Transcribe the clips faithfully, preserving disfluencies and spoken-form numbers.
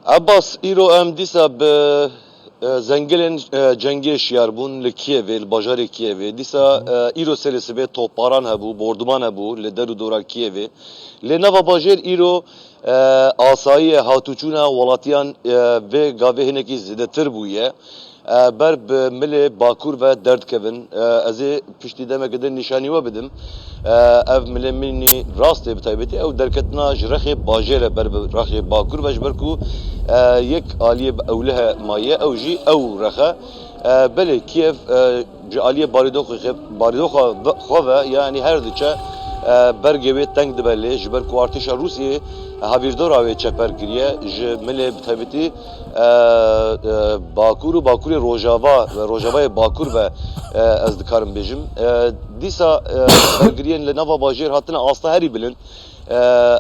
Ebas, îro em dîsa bi, e, zengilên, e, cengê şiyar bûn li Kiyevê, li bajarê Kiyevê. Dîsa, e, îro serê sibê topbaran hebû, borduman hebû li der û dora Kiyevê. Lê nava bajêr îro, e, asayî ye, hatûçûna welatiyan, e, vê gavê hinekî zêdetir bûye. E, ber bi milê Bakur ve derdikevin. E, ez ê piştî demeke din nîşanî we bidim. E, ev milê min î rastê bi taybetî ew derketina ji rexê bajêr e ber bi rexê Bakur ve, ji ber ku, e, yek aliyê bi ewlihe maye, ew jî ew rexe. E, belê Kiev, e, ji aliyê barîdoxê xe-, barîdoxa ve, xwe ve, yanî her diçe, e, bergê wê teng dibe lê, ji ber ku artêşa Rûsiyê havîrdora wê çeper kiriye, ji milê bi taybetî, e, e, Bakur û Bakurê Rojava, Rojavayê Bakur ve, e, ez dikarim bêjim. E, dîsa, e, bergiriyên li nava bajêr hatine asta herî bilind. E,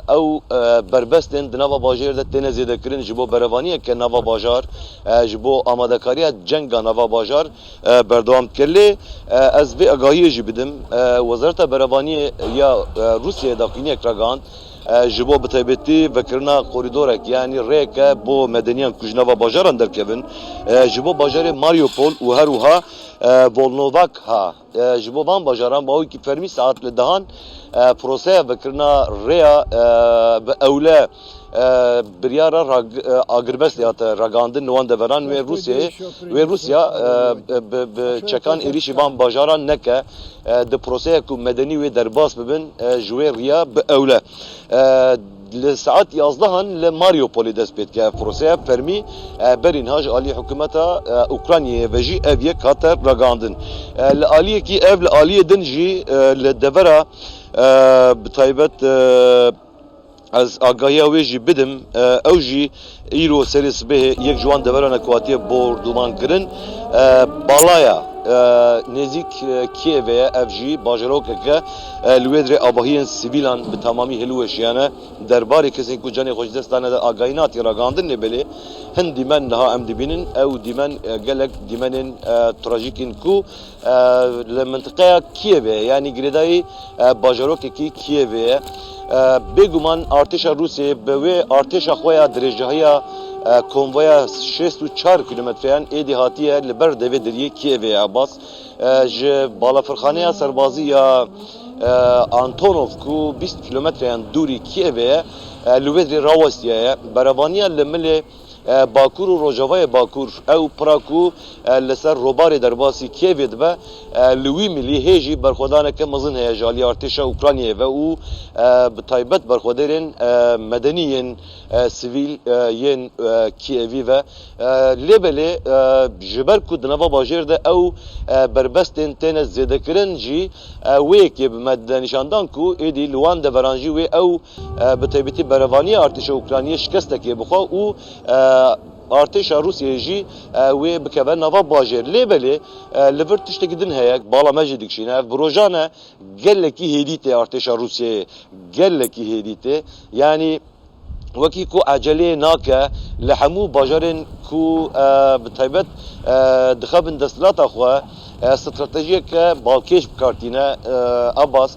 ew, e, berbestên di nava bajêr de têne zêdekirin ji bo berevaniyeke nava bajar, e, ji bo amadekariya cenga nava bajar, e, berdewam dike. Lê, e, ez vê agahiyê jî bidim. E, Wezareta Berevaniyê ya, e, Rûsiyeyê daxuyaniyek ragihand, e, ji bo bi taybetî vekirina korîdorek, yanî rêyeke bo medeniyan ku ji nava bajaran derkevin, e, ji bo bajarê Mariupol û her wiha, e, Volnovakha, e, ji bo van bajaran bi awekî fermî saet li dehan, e, proseya vekirina rêya, e, bi ewle, e, biryara rag-, e, agirbestê hate ragihandin li wan deveran wê Rûsyayê, wê Rûsya, e, bi, bi çekan êrîşî van bajaran neke, e, di proseya ku medenî wê derbas bibin, e, ji wê riya bi ewle. E, li saet yazdehan li Mariupolê dest pê dike ev proseya fermî, e, berî niha ji alî hikûmeta, e, Ukraynayê ve jî ev yek hate ragihandin. E, li aliyekî ev, li aliyê din jî, e, li devera, e, bi taybet, e, ez agahiya wê jî bidim, e, ew jî îro serê sibehê yek ji wan deveran e ku hatiye bordûman kirin, e, Balaya, e, nêzîk, e, Kievê ye, ev jî bajarokeke, e, li wê dirê avahiyên sivîlan bi temamî hilweşiyane. Derbarê kesên ku canê xwe ji dest dane de agahî natiye ragihandin, lê belê hin dîmen niha em dibînin. Ew dîmen, e, gelek dîmenên, e, trajîk in ku, e, li mintiqeya Kiyevê ye, yanî girêdayî, e, bajarokekî Kiyevê ye. E, bêguman artêşa Rûsyayê bi wê artêşa xwe ya dirêjahiya, e, konvoya şêst û çar kîlometreyan êdî hatiye li ber devê deriyê Kiyevê ye, Abbas. E, ji balafirxaneya serbazî ya, e, Antonov ku bîst kîlometreyan dûrî Kiyevê ye, e, li wê dirê rawestiyaye. Berevaniya li milê, e, Bakur û Rojavayê Bakur, ew pira ku, e, li ser robarê derbasî Kiyevê dibe, e, li wî milî hê jî berxwedaneke mezin heye ji alî artêşa Ukraynayê ve û, e, bi taybet berxwedêrên, e, medenî yên, e, sivîl, e, yên, e, Kiyevî ve. E, lê belê, e, ji ber ku di nava bajêr de ew, e, berbestên têne zêdekirin jî, e, wê yekê bi me dide nîşandan ku êdî li wan deveran jî wê ew, e, bi taybetî berevaniya artêşa Ukrayniyê şikestekê bixwe û, e, artêşa Rûsyayê jî, e, wê bikeve nava bajêr. Lê belê, e, li vir tiştekî din heye, bala me jî dikişîne, ev bi rojan e, gelekî hêdî tê artêşa Rûsyayê, gelekî hêdî tê. Yanî, wekî ku eceleyê nake li hemû bajarên ku, e, bi taybet, e, dixebin desthilata xwe, e, stratejiyeke balkêş bi kar tîne, e, Abbas,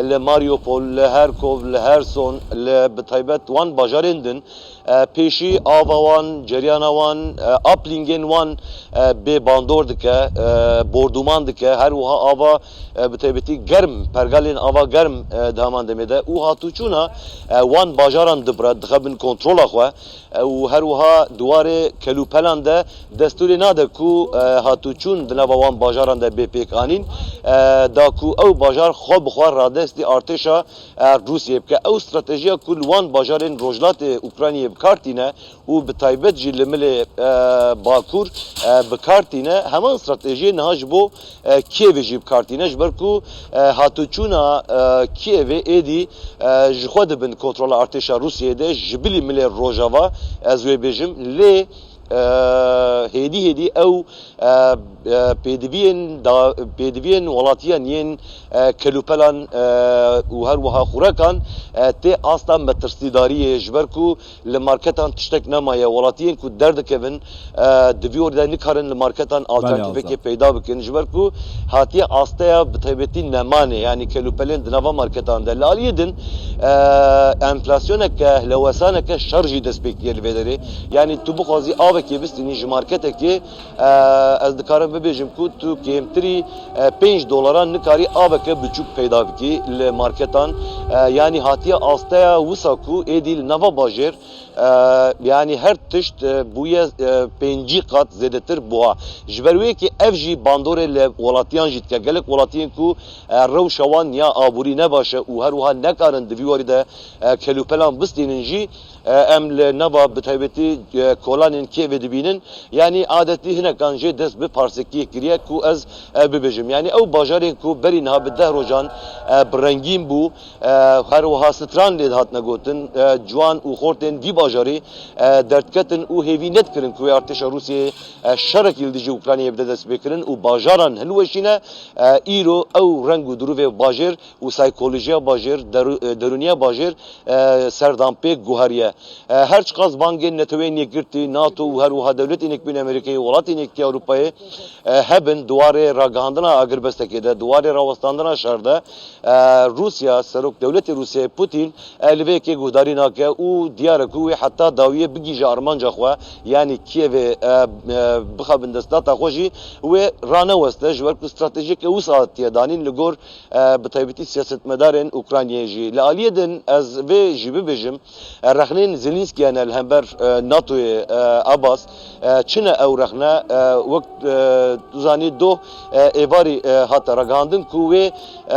li Mariupol, li Herkov, li Herson, li bi taybet wan bajarên din, e, pêşî ava wan, ceriyana wan, e, uplingên wan, e, bê bandor dike, e, bordûman dike, her wiha ava, e, bi taybetî germ, pergalên ava germ, e, di heman demê de û hatûçûna, e, wan bajaran dibire, dixe bin kontrola xwe, e, û her wiha di warê kelûpelan de destûrê nade ku, e, hatûçûn di nava wan bajaran de bê pêkanîn, e, da ku ew bajar xwe bi xwe radestî artêşa, e, Rûsyayê bike. Ew stratejiya ku li wan bajarên rojhilatê Ukraynayê bi kar tîne, û bi taybet jî li milê, e, Bakur, e, bi kar tîne. Heman stratejiyê niha ji bo, e, Kievê jî bi kar tîne, ji ber ku, e, hatûçûna, e, Kievê êdî, e, ji xwe di bin kontrola artêşa Rûsyayê de, ji bilî milê Rojava, ez wê bêjim. Lê E, hêdî hêdî ew, e, e, pêdiviyên da, pêdiviyên welatiyan yên, e, kelûpelan, e, û her wiha xurekan, e, tê asta metirsîdariyê, ji ber ku li marketan tiştek nemaye. Welatiyên ku derdikevin, e, di vî orî de nikarin li marketan alternatîfekê peyda bikin. Ji ber ku hatiye asteya bi taybetî nemanê, yanî kelûpelên di nava marketan de. Li aliyê din, e, enflasyoneke, hlewesaneke şer jî dest pê kiriye li vê derê. Yanî tu bixwazî avekê bistînî ji marketekê, e, ez dikarim bibêjim ku tu kêmtirî, e, pênc dolaran nikarî aveke biçûk peyda bikî li marketan. E, yanî hatiye asteya wisa ku êdî li nava bajêr, e, yanî her tişt, e, bûye, e, pêncî qat zêdetir buha. Ji ber wê yekê ev jî bandorê li welatiyan jî dike. Gelek welatiyên ku, e, rewşa wan ya aborî ne baş e û her wiha nekarin di vî warî de, e, kelûpelan bistînin jî, e, em li nava bi taybetî, e, kolanên Kîevê dibînin. Yanî adetî hinekan jê dest bi parsekiyê kiriye ku ez, e, bibêjim. Yanî ew bajarên ku berî niha bi deh rojan, e, bi rengîn bû, e, her wiha stran lê dihatine gotin, e, ciwan û xortên vî bajarî, e, derdiketin û hêvî nedikirin ku wê artêşa Rûsyayê, e, şerekî li dijî Ukraynayê bide destpêkirin û bajaran hilweşîne. E, îro ew reng û dirûvê bajêr û saykolojiya bajêr, deru-, e, derûniya bajêr, e, serdanpêk guheriye. E, her çiqas bangên Neteweyên Yekgirtî, NATO û her wiha Dewletên Yekbûyî Amerîkayê, Welatên Yekîtî Ewropayê, e, hebin, di warê ragihandina agirbestekê de, di warê rawestandina şer de, e, Rûsya, Serok Dewletê Rûsyayê Putin, e, li vê yekê guhdarî nake û diyar e ku wê heta dawiyê bigihîje armanca xwe, yanî Kîevê, e, e, bixebin destdata xwe jî, wê raneweste, ji ber ku stratejiyeke wisa hatiye danîn li gor, e, bi taybetî siyasetmedarên Ukraynayê jî. Li aliyê din ez vê jî bibêjim, e, rexnên Zelînskî hene li hember, e, NATOyê, e, Abbas, e, çi ne ew rexne, e, wek, e, tu zanî doh, e, êvarî, e, hate ragihandin ku wê, e,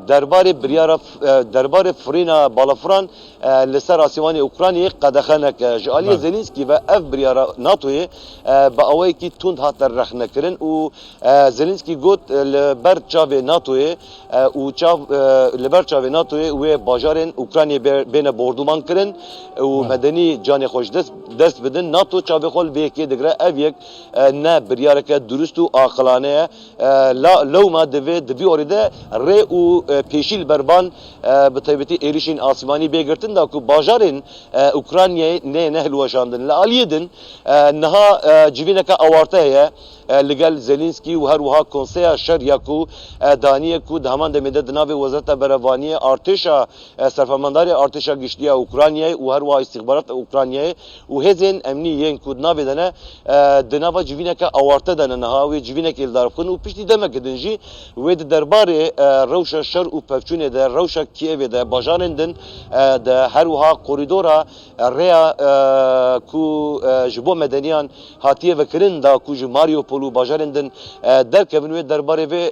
derbarê biryara f-, e, derbarê firîna balafiran, e, li ser asîmanê Ukraynayê qedexe neke. Ji aliyê Belê. Zelînskî ve ev biryara NATOyê, e, bi awayekî tund hate rexnekirin û, e, Zelînskî got, e, li ber çavê NATOyê, e, û çav, e, li ber çavê NATOyê wê bajarên Ukraynayê bê-, bêne bordûman kirin û Belê. Medenî canê xwe ji dest, dest bidin. NATO çavê xwe li vê yekê digire. Ev yek, e, ne biryareke durust û aqilane ye. E, la, lewma divê di vî orî de rê û, e, pêşî li ber van, e, bi taybetî êrişên asîmanî bê girtin da ku bajarên, e, Ukraynayê neyêne hilweşandin. Li aliyê din, e, niha, e, civîneke awarte heye, e, li gel Zelînskî û her wiha Konseya Şer ya ku, e, daniye ku di heman demê de di navê Wezareta Berevaniyê, Artêşa, e, Serfermandarê Artêşa Giştî ya Ukraynayê û her wiha Îstîxbarata Ukraynayê û hêzên emnî yên ku di navê de ne, e, di nava civîneke awarte de ne niha, wê civînekê li dar bixin û piştî demeke din jî wê di derbarê, e, rewşa şer û pevçûnê de, rewşa Kîevê de, bajarên din, e, de her wiha korîdora, e, rêya, e, ku, e, ji bo medeniyan hatiye vekirin da ku ji Mariupol û bajarên din, e, derkevin, wê derbarê vê, e,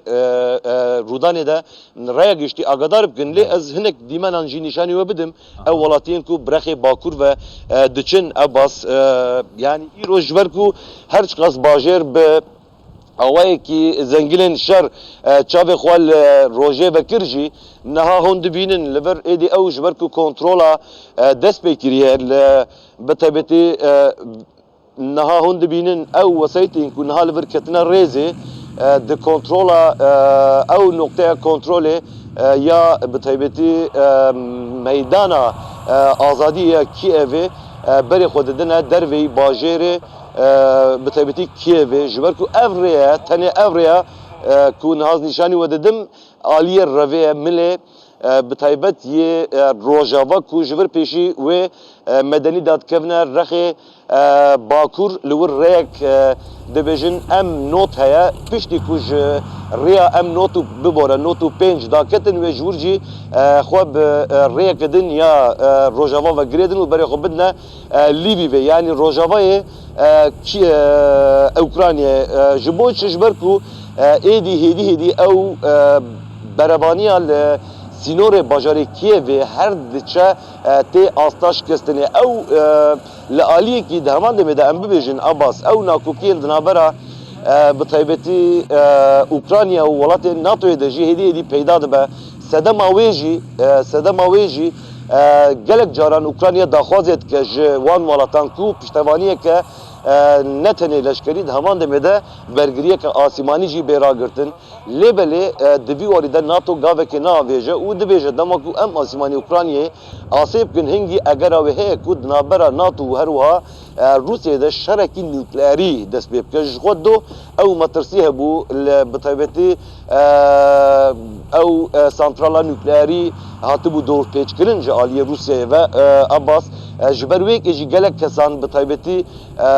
e, rûdanê de raya giştî agadar bikin. Lê Evet. ez hinek dîmenan jî nîşanî we bidim. Aha. Ew welatiyên ku bi rexê Bakur ve, e, diçin, Ebas, e, yanî îro ji ber ku her çiqas bajêr bi awayekî zengilên şer, e, çavê xwe li rojê vekir jî, niha hûn dibînin li vir êdî ew ji ber ku kontrola, e, dest pê kiriye li, bi taybetî, e, niha hûn dibînin ew wesayîtên ku niha li vir ketine rêzê, e, di kontrola, e, ew noqteya kontrolê, e, ya bi taybetî, e, meydana, e, azadî ya Kîevê, e, berê xwe didine derveyî bajêrê, e, bi taybetî Kîevê. Ji ber ku ev rê ye, tenê ev rê ye, e, ku niha ez nîşanî we didim, aliyê revê ye, milê, e, bi taybet yê, e, Rojava ku ji vir pêşî wê, e, medenî dadikevine rexê, e, Bakur li wir rêyek, e, dibêjin M not heye. Piştî ku ji rêya M not û bibore not û pênc daketin wê ji wir jî, e, xwe bi, e, rêyeke din ya, e, Rojava ve girêdin û berê xwe bidine, e, Lîvîvê, yanî Rojavayê, e, Kî-, e, Ukraynayê. E, ji bo çi? Ji ber ku, e, êdî hêdî hêdî ew, e, berevaniya li sînorê bajarê Kîevê her diçe, e, tê asta şikestinê. Ew, e, li aliyekî di heman demê de em bibêjin, Abbas, ew nakokiyên di navbera, e, bi taybetî, e, Ukrayna û welatên NATOyê de jî hêdî hêdî peyda dibe. Sedema wê jî, e, sedema wê jî, e, gelek caran Ukrayna daxwazê dike ji wan welatan ku piştevaniyeke, e, ne tenê leşkerî, di heman demê de bergiriyeke asîmanî jî bê ragirtin. Lê belê, e, di vî warî de NATO gavekê naavêje û dibêje dema ku em asîmanî Ukraynayê asê bikin, hingî egera wê heye ku di navbera NATO û her wiha, e, Rûsyayê de şerekî nukleerî dest pê bike. Ji xwe do ew metirsî hebû, li, bi taybetî, e, ew, e, santrala nukleerî hatibû dorpêçkirin ji aliyê Rûsyayê ve, e, Abbas. E, ji ber wê yekê jî gelek kesan, bi taybetî, e,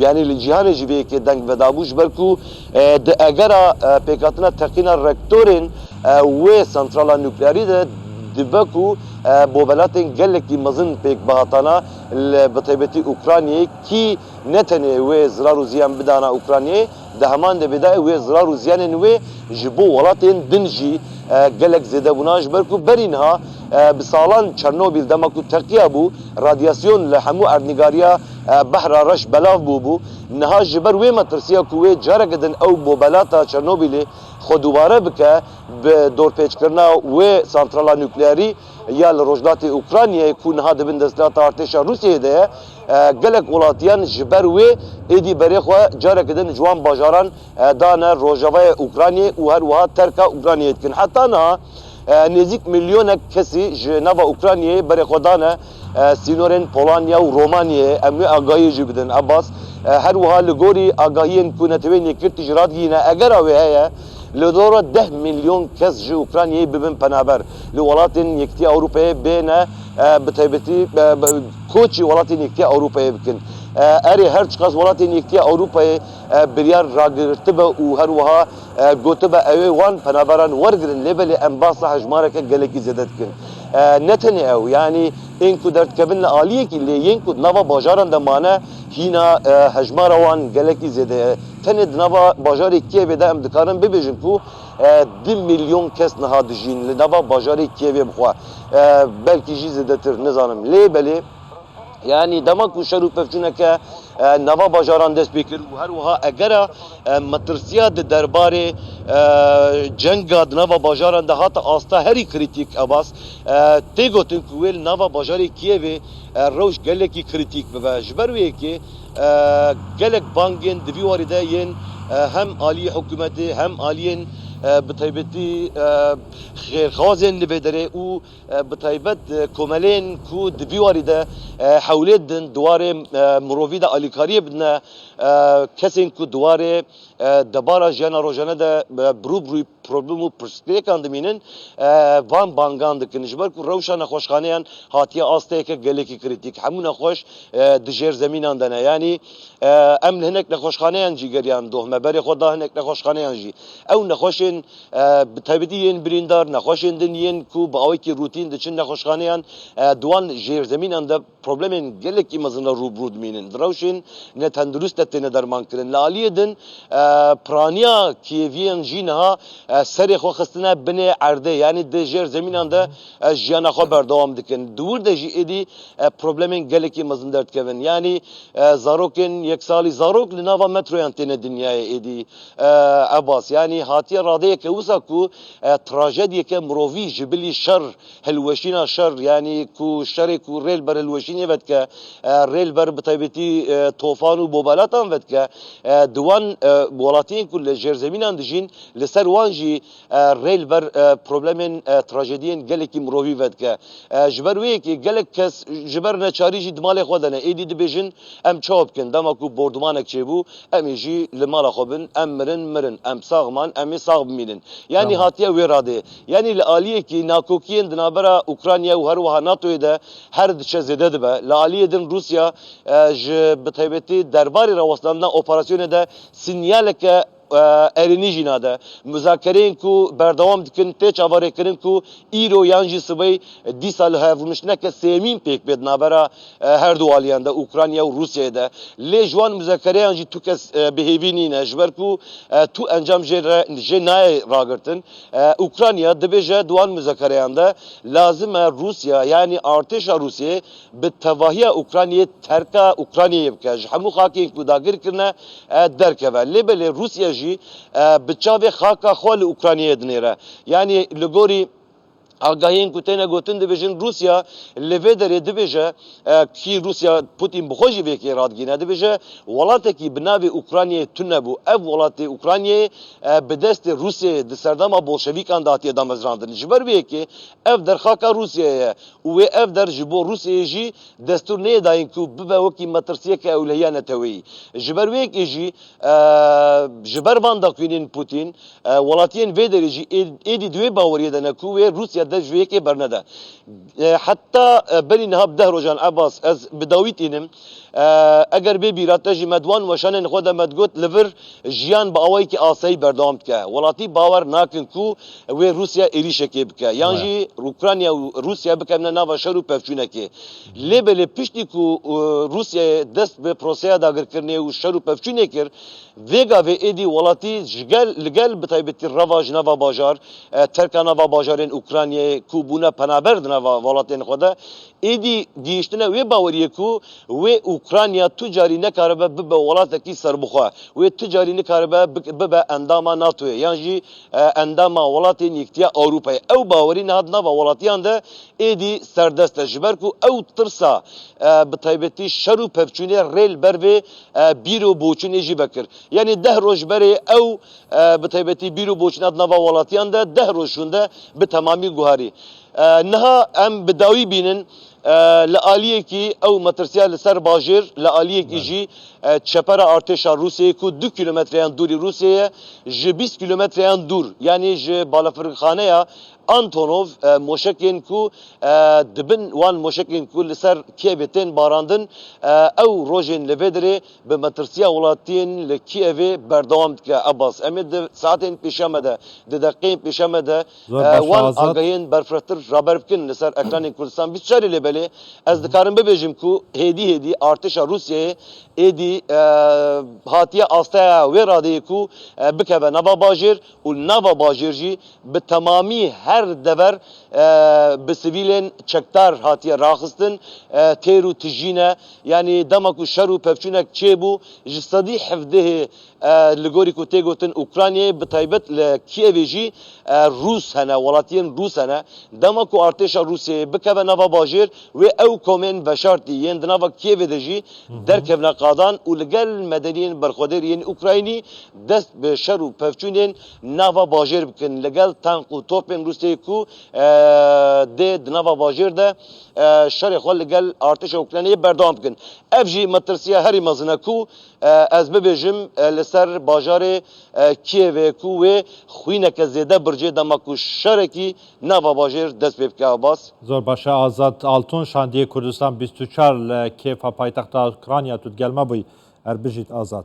yanî li cîhanê jî vê yekê deng vedabû, ji ber ku, e, di egera, e, pêkhatina teqîna rektorên, e, wê santrala nukleerî de dibe ku, e, bobelatên gelekî mezin pêk bihatana, li, bi taybetî Ukraynayê, kî ne tenê wê zirar û ziyan bidana Ukraynayê, di heman demê de wê zirar û ziyanên wê ji bo welatên din jî, e, gelek zêde bûna, ji ber ku berî niha, e, bi salan Çernobîl dema ku teqiya bû, radyasyon li hemû erdnîgariya, e, Behra Reş belav bûbû. Niha ji ber wê metirsiya ku wê careke din ew bobelata Çernobîlê xwe dubare bike, bi dorpêçkirina wê santrala nukleerî ya li rojhilatê Ukraynayê ku niha di bin desthilata artêşa Rûsyayê de ye, e, gelek welatiyan ji ber wê êdî berê xwe careke din ji wan bajaran, e, dane rojavayê Ukraynayê û her wiha terka Ukraynayê dikin. Heta niha, e, nêzîk milyonek kesî ji nava Ukraynayê berê xwe dane, e, sînorên Polanya û Romanyayê. Em wê agahiyê jî bidin, Abbas. E, her wiha li gorî agahiyên ku Neteweyên Yekgirtî jî radigihîne, egera wê heye, li dora deh milyon kes ji Ukraynayê bibin penaber. Li welatên Yekîtiya Ewropayê bêne, e, bi taybetî, e, bi, koçî welatên Yekîtiya Ewropayê bikin. E, erê, her çiqas welatên Yekîtiya Ewropayê, e, biryar ragirtibe û her wiha, e, gotibe ew ê wan penaberan wergirin, lê belê em behsa hejmareke gelekî zêde dikin. E, ne tenê ew, yanî ên ku derdikevin li aliyekî, lê yên ku di nava bajaran de mane, hîna, e, hejmara wan gelekî zêde ye. Tenê di nava bajarê Kîevê de em dikarin bibêjin ku, e, du milyon kes niha dijîn li nava bajarê Kîevê bixwe. E, belkî jî zêdetir, nizanim. Lê belê, yanî dema ku şer û pevçûneke, e, nava bajaran dest pê kir û her wiha egera, e, metirsiya di derbarê, e, cenga di nava bajaran de hate asta herî krîtîk, Ebas, e, tê gotin ku wê li nava bajarê Kîevê, e, rewş gelekî krîtîk bibe. Ji ber wê yekê, e, gelek bangên di vî warî de yên, e, hem aliyê hikûmetê hem aliyên, e, bi taybetî, e, xêrxwazên li vê derê û, e, bi taybet, e, komelên ku di vî warî de, e, hewlê didin di warê, e, mirovî de alîkariyê bidine, e, kesên ku di warê, e, debara jiyana rojane de, e, bi rû bi rûyî problem û pirsgirêkan dimînin, e, van bangan dikin. Ji ber ku rewşa nexweşxaneyan hatiye asteyeke gelekî krîtîk. Hemû nexweş, e, di jêr zemînan de ne. Yanî, e, em li hinek nexweşxaneyan jî geriyan doh me. Berê xwe da hinek nexweşxaneyan jî. Ew nexweşên, e, bi taybetî yên birîndar, nexweşên din yên ku bi awekî rûtîn diçin nexweşxaneyan, e, di wan jêrzemînan de problemên gelekî mezin re rû bi rû dimînin. Di rewşên netendurist de têne dermankirin. Li aliyê din, e, piraniya Kîeviyan jî niha, e, serê xwe xistine binê erdê, yanî di jêr zemînan de, e, jiyana xwe berdewam dikin. Di wir de jî êdî, e, problemên gelekî mezin derdikevin. Yanî, e, zarokên yek salî zarok li nava metroyan têne dinyayê êdî, e, Ebas. Yanî hatiye radeyeke wisa ku, e, trajediyeke mirovî ji bilî şer hilweşîna şer, yanî ku şerê ku rê li ber hilweşînê vedike, e, rê li ber bi taybetî, e, tofan û bobelatan vedike, e, di wan, e, welatiyên ku li jêrzemînan dijîn, li ser wan jî, e, rê li ber, e, problemên, e, trajediyên gelekî mirovî vedike. E, ji ber wê yekê gelek kes ji ber neçarî jî di malê xwe de ne. Êdî dibêjin, em çawa bikin? Dema ku bordumanek çêbû, em ê jî li mala xwe bin, em mirin, mirin. Em sax man, em ê sax bimînin. Yanî Tamam. hatiye wê radê. Yanî li aliyekî nakokiyên di navbera Ukrayna û her wiha NATOyê de her diçe zêde dibe. Li aliyê din Rûsya, e, ji bi taybetî derbarê rawestandina operasyonê de sinyaleke, e, erênî jî nade. Muzakereyên ku berdewam dikin tê çaverêkirin ku îro yan jî sibê dîsa li hevrûniştineke sêmîn pêk bê di navbera, e, her du aliyan de, Ukrayna û Rûsyayê de. Lê ji wan muzakereyan jî tu kes, e, bi hêvî nîne, ji ber ku, e, tu encam jê re, jê nayê ragirtin. E, Ukrayna dibêje di wan muzakereyan de lazim e Rûsya, yanî artêşa Rûsyayê bi tevahiya Ukraynayê terka Ukraynayê bike. Ji hemû xakên ku dagir kirine, e, derkeve. Lê belê Rûsya jî, e, bi çavê xaka xwe li Ukraynayê dinêre. Yanî li gorî Agahiyên ku têne gotin dibêjin Rûsya li vê derê dibêje, e, kî Rûsya Putin bi xwe jî vê yekê radigihîne, dibêje welatekî bi navê Ukraynayê tune bû. Ev welatê Ukraynayê, e, bi destê Rûsyayê di serdema bolşevîkan de hatiye damezrandin. Ji ber vê yekê ev der xaka Rûsyayê ye û wê ev der ji bo Rûsyayê jî destûr neyê dayîn ku bibe wekî metirsiyeke ewlehiya neteweyî. Ji ber wê yekê jî, e, ji ber van daxuyanên Putin, e, welatiyên vê derê jî ê-, êdî di wê baweriyê de ne ku wê Rûsya dest ji vê yekê bernede. E, heta, e, berî niha bi deh rojan, Ebas, ez bi dawî tînim. E, eger bê bîra te jî me di wan weşanên xwe de me digot, li vir jiyan bi awayekî asayî berdewam dike. Welatî bawer nakin ku wê Rûsya êrîşekê bike. Yan jî Ukrayna û Rûsya bikevine nava şer û pevçûnekê. Lê belê piştî ku, e, Rûsyayê dest bi proseya dagirkirinê û şer û pevçûnê kir, vê gavê êdî welatî ji gel, li gel bi taybetî reva ji nava bajar, e, terka nava bajarên Ukraynayê ku bûne penaber di nava welatên xwe de, êdî gihiştine wê baweriyê ku wê Ukrayna tu carî nekaribe bibe welatekî serbixwe. Wê tu carî nikaribe bik-, bibe endama NATOyê yan jî, e, endama welatên Yekîtiya Ewropayê. Ew bawerî niha di nava welatiyan de êdî serdest e. Ji ber ku ew tirsa, e, bi taybetî şer û pevçûnê rê li ber vê, e, bîr û boçûnê jî vekir. Yanî deh roj berê ew, e, bi taybetî bîr û boçûna di nava welatiyan de deh roj şûnde bi temamî guharî. E, niha em bi dawî bînin, e, li aliyekî ew metirsiya li ser bajêr, li aliyekî jî, e, çepera artêşa Rûsyayê ku du kîlometreyan dûrî Rûsyayê ye, ji bîst kîlometreyan dûr, yanî ji balafirxaneya Antonov, e, moşekên ku, e, dibin wan moşekên ku li ser Kievê tên barandin, e, ew rojên li vê derê bi metirsiya welatiyên li Kievê berdewam dike. Ebas, em ê di saetên pêşiya me de, di deqeyên pêşiya me de, e, wan agahiyên berfirehtir raber bikin li ser ekranên Kurdistan bîst çarê lê belê. Ez dikarim bibêjim ku hêdî hêdî artêşa Rûsyayê êdî, e, hatiye asteya wê radeyê ku, e, bikeve nava bajêr û li nava bajêr jî bi temamî her dever, e, bi sivîlên çekdar hatiye raxistin, e, têr û tijî ne. Yanî dema ku şer û pevçûnek çêbû, ji sedî hevdehê, e, li gorî ku tê gotin Ukraynayê, bi taybet li Kievê jî, e, Rûs hene, welatiyên Rûs hene. Dema ku artêşa Rûsyayê bikeve nava bajêr, wê ew komên veşartî yên di nava Kievê de jî derkevne qadan û li gel medeniyên berxwedêr yên Ukraynî dest bi şer û pevçûnên nava bajêr bikin, li gel tank û topên Rûsyayê ku, e, dê di nava bajêr de, e, şerê xwe li gel artêşa Ukraynayê berdewam bikin. Ev jî metirsiya herî mezin e ku, e, ez bibêjim, e, li ser bajarê, e, Kievê ku wê xwîneke zêde bircê dema ku şerekî nava bajêr dest pê bike, Abbas. Zor baş e, Azad Altun, Şandiyê Kurdistan bîst û çar li Kêfa paytexta Ukrayna, tu digel me bûyî. Her bijît, Azad.